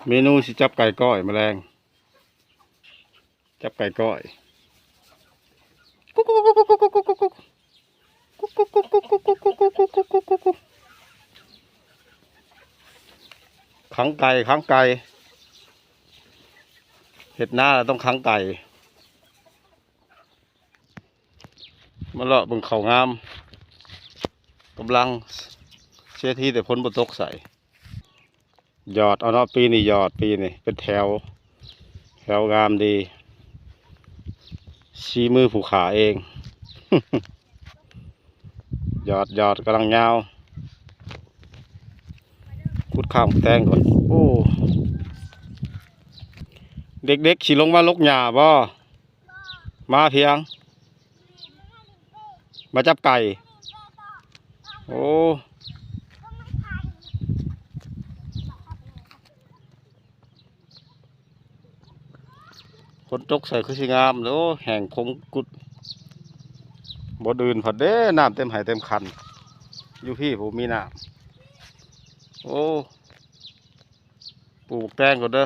ເມນູຊິຈັບໄກ່ກ້ອຍ ມະແລງ ຈັບໄກ່ກ້ອຍ ຂັງໄກ່ ຂັງໄກ່ ເຮັດນາແລ້ວຕ້ອງຂັງໄກ່. ມາເລາະເບິ່ງເຂົ້າງາມ ກຳລັງເສຍທີ ແຕ່ຝົນບໍ່ຕົກໃສ່ ຢອດເອົາເນາະ ປີນີ້ຢອດ ປີນີ້ເປັນແຖວ ແຖວງາມດີ ສີມືຜູ້ຂ້າເອງ ຢອດ ຢອດກຳລັງຍາວ ຂຸດຂ້າງແຕງກ່ອນ. ໂອ້ ເດັກໆ ຊິລົງມາຫຼົກຫຍ້າບໍ່? ມາພຽງ ມາຈັບໄກ່. ໂອ້ ຝົນຕົກໃສ່ຄືຊິງາມເດ້. ໂອ້ ແຫ້ງຄົງກຸດ ບ່ອນອື່ນພັດເດ້ ນ້ຳເຕັມໄຮ່ເຕັມຄັນ ຢູ່ພີ້ບໍ່ມີນ້ຳ. ໂອ້ ປູກແຕງກ່ອນເດີ.